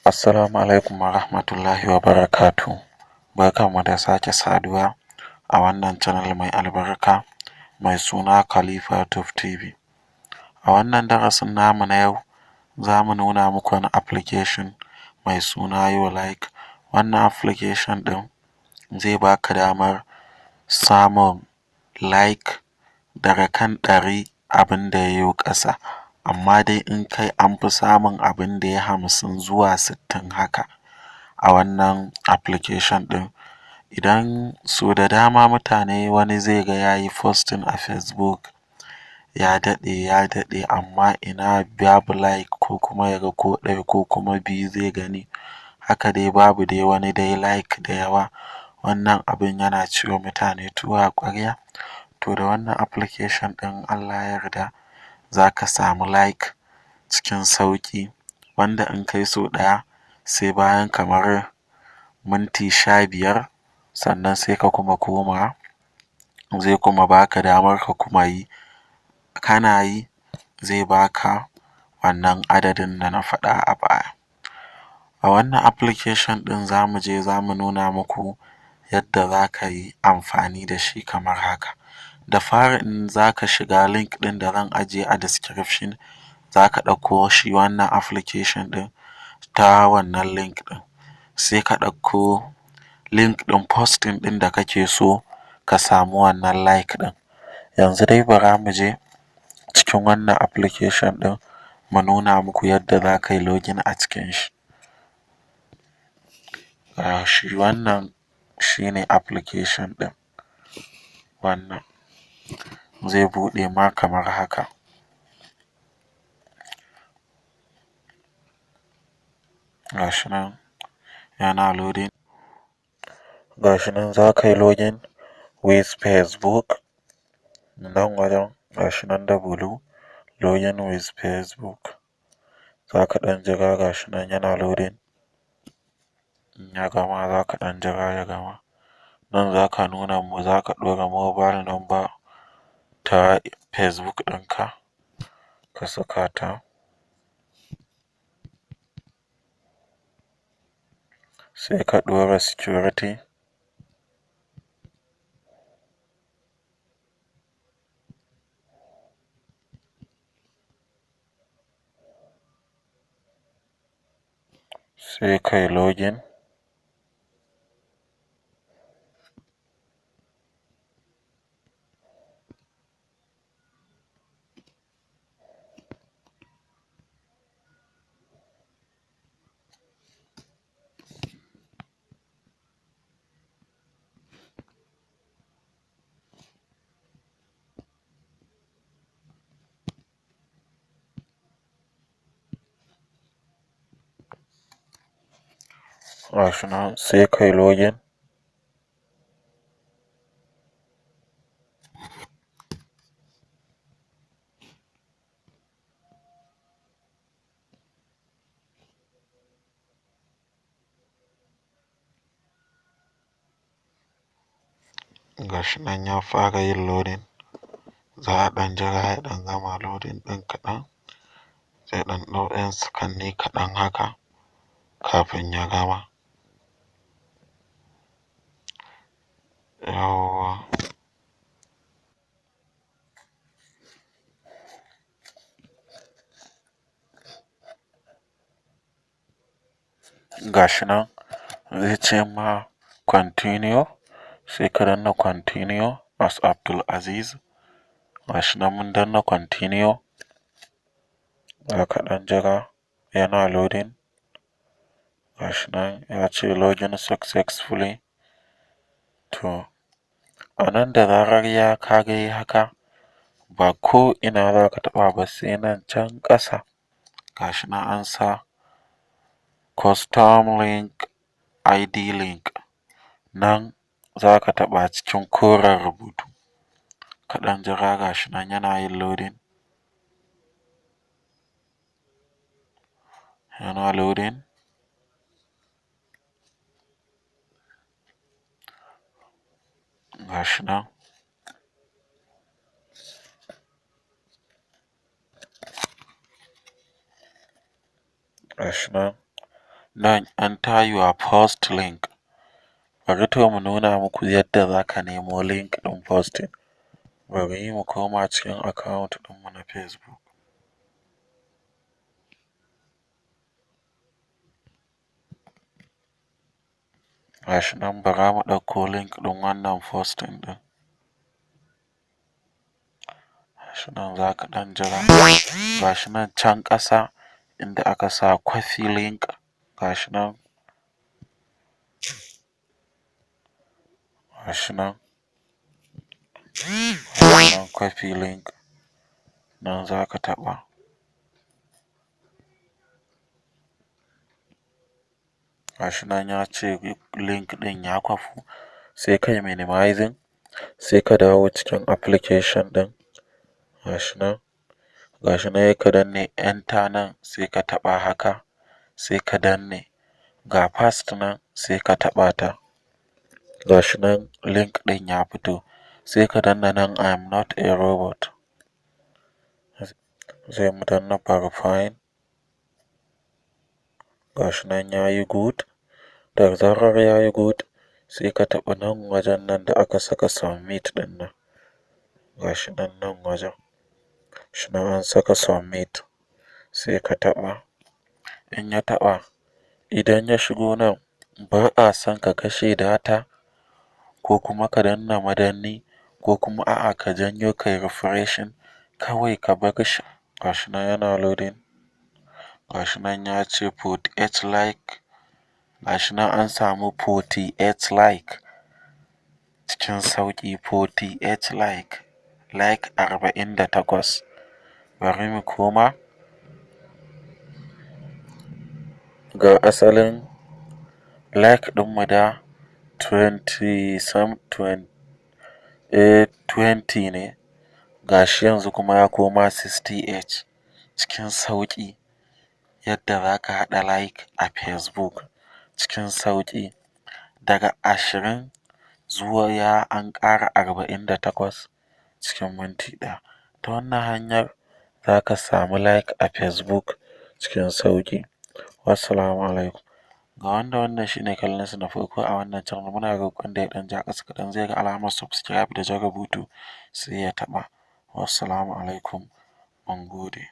Assalamu alaikum warahmatullahi wabarakatuhu. Barkanmu da sake saduwa a wannan channel mai albarka mai suna Khalifa Tube TV. A wannan darasin namu na yau za mu nuna muku wani application mai suna YouLike. Wannan application ɗin zai baka damar samun like daga kan 100 abin da ya yo ƙasa, amma dai in kai an fi samun abin da ya 50 zuwa 60 haka a wannan application ɗin. Idan so da dama mutane wani zai ga ya yi posting a Facebook ya daɗe ya daɗe, amma ina, babu like, ko kuma ya ga ko ɗaya ko kuma biyu zai gani haka dai, babu dai wani dai like da yawa. Wannan abin yana ci wa mutane tuwo a ƙwarya. To, da wannan application ɗin, in Allah ya yarda, za ka samu like cikin sauƙi, wanda in kai sau ɗaya, sai bayan kamar minti 15 sannan sai ka kuma komawa, zai kuma baka damar ka kuma yi. Kana yi, zai baka wannan adadin da na faɗa a baya. A wannan application ɗin za mu je za mu nuna muku yadda za ka yi amfani da shi kamar haka. Da fari, in za ka shiga link ɗin da zan ajiye a description, za ka ɗauko shi wannan application ɗin ta wannan link ɗin, sai ka ɗauko link ɗin posting ɗin da kake so ka samu wannan like ɗin. Yanzu dai bara mu je cikin wannan application ɗin mu nuna muku yadda za ka yi login a cikin shi. Ga shi, wannan shi ne application ɗin. Wannan zai buɗe ma kamar haka. Ga shi nan yana loading. Ga shi nan za ka yi login with Facebook nan wajen. Ga shi nan da blue, login with Facebook. Za ka ɗan jira, ga shi nan yana loading. In ya gama, za ka ɗan jira ya gama. Nan za ka nuna, za ka ɗora mobile number ta Facebook ɗinka, ka saka ta. Sai ka ɗora security. Sai kai login. Ga shi nan, sai kai login. Ga shi nan ya fara yin loading. Za a ɗan jira ya ɗan gama loading ɗin kaɗan, zai ɗan ɗau ‘yan sakanni kaɗan haka kafin ya gama. Yawwa, ga shi nan zai ce ma continue, sai ka danna continue as Abdulaziz. Ga shi nan mun danna continue. Za ka ɗan jira yana loading. Ga shi nan ya ce login successfully. To, a nan da zarar ya ka ga yayi haka, ba ko ina za ka taɓa ba sai nan can ƙasa. Ga shi nan an sa custom link ID link, nan za ka taɓa cikin koren rubutu. Ka ɗan jira, ga shi nan yana yin loading, yana loading. Ga shi nan. Ga shi nan Nan "Enter your post link". Bari to mu nuna muku yadda za ka nemo link ɗin posting. Bari mu koma cikin account ɗinmu na Facebook. Ga shi nan, bara mu ɗauko link ɗin wannan posting ɗin. Ga shi nan, za ka ɗan jira. Ga shi nan can ƙasa inda aka sa "copy link". Ga shi nan, ga shi nan, ga shi nan, "copy link". Nan za ka taɓa. Ga shi nan ya ce link ɗin ya kwafu. Sai kai minimizing, sai ka dawo cikin application ɗin. Ga shi nan, ga shi nan, sai ka danne "Enter" nan, sai ka taɓa haka, sai ka danne ga "Paste" nan, sai ka taɓa ta. Ga shi nan link ɗin ya fito. Sai ka danna nan "I am not a robot". Sai mu danna "Verifying". Ga shi nan ya yi good. Da zarar ya yi good, sai ka taɓa nan wajen nan da aka saka "Submit" ɗin nan. Ga shi nan, nan wajen. Shi nan an saka "Submit". Sai ka taɓa. In ya taɓa, idan ya shigo nan, ba a son ka kashe data ko kuma ka danna madanni ko kuma a'a, ka janyo kai refreshing. Kawai ka bar shi. Ga shi nan yana loading. Ga shi nan ya ce 48 like. Ga shi nan an samu 48 like cikin sauƙi. 48 like, like 48. Bari mu koma ga asalin like ɗinmu da 20 ne. Ga shi yanzu kuma ya koma 68 cikin sauƙi. Yadda za ka haɗa like a Facebook cikin sauƙi, daga 20 zuwa ya an ƙara 48 cikin minti ɗaya. Ta wannan hanyar za ka samu like a Facebook cikin sauƙi. Wassalamu alaikum. Ga wanda wannan shi ne kallonsa na farko a wannan channel, muna roƙon da ya ɗan ja ƙasa kaɗan, zai ga alamar subscribe da jan rubutu, sai ya taɓa. Wassalamu alaikum. Mun gode.